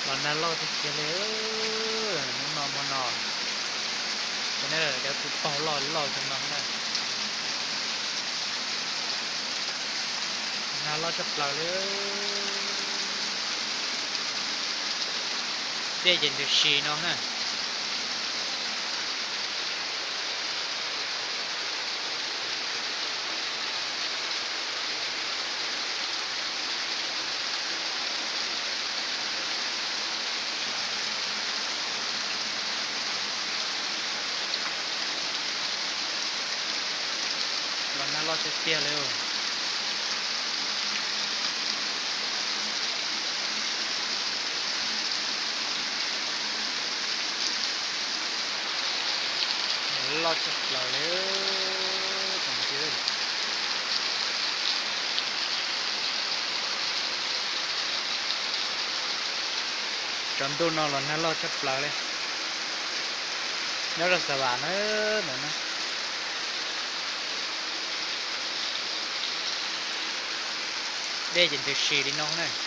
Los nag loj tiag tiag li, hnub no hmo no, cov kuv paug loj loj zoo no na. Nag loj tshaj plaws li. Dej ces ntws si no na. Los nag loj tiag tiag li. Loj tshaj plaws li. Tsaus ntuj no los nag loj tshaj plaws li. Nyob rau Xav Vam na, ntawm no dej ces ntws si li no na.